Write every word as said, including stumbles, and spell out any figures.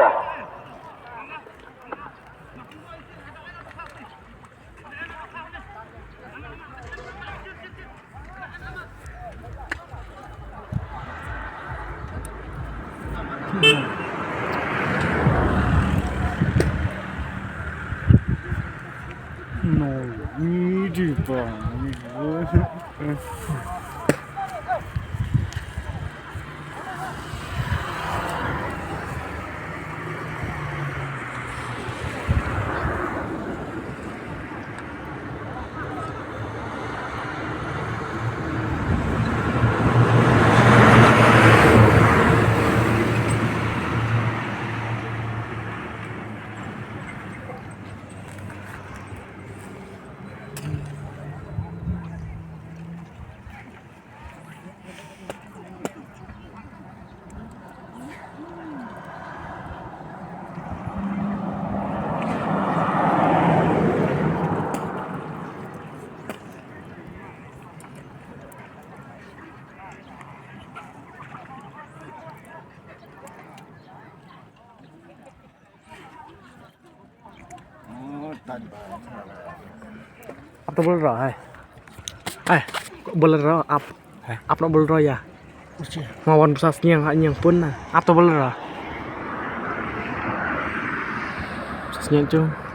No, ini di bang. Ap to Bolero, hai. Hai, Bolero ap. Hai. Ap noh Bolero ïa. Uchi. Ma wan pisa sniang ha niang pun na. Ap to Bolero. Pisa sniang chung.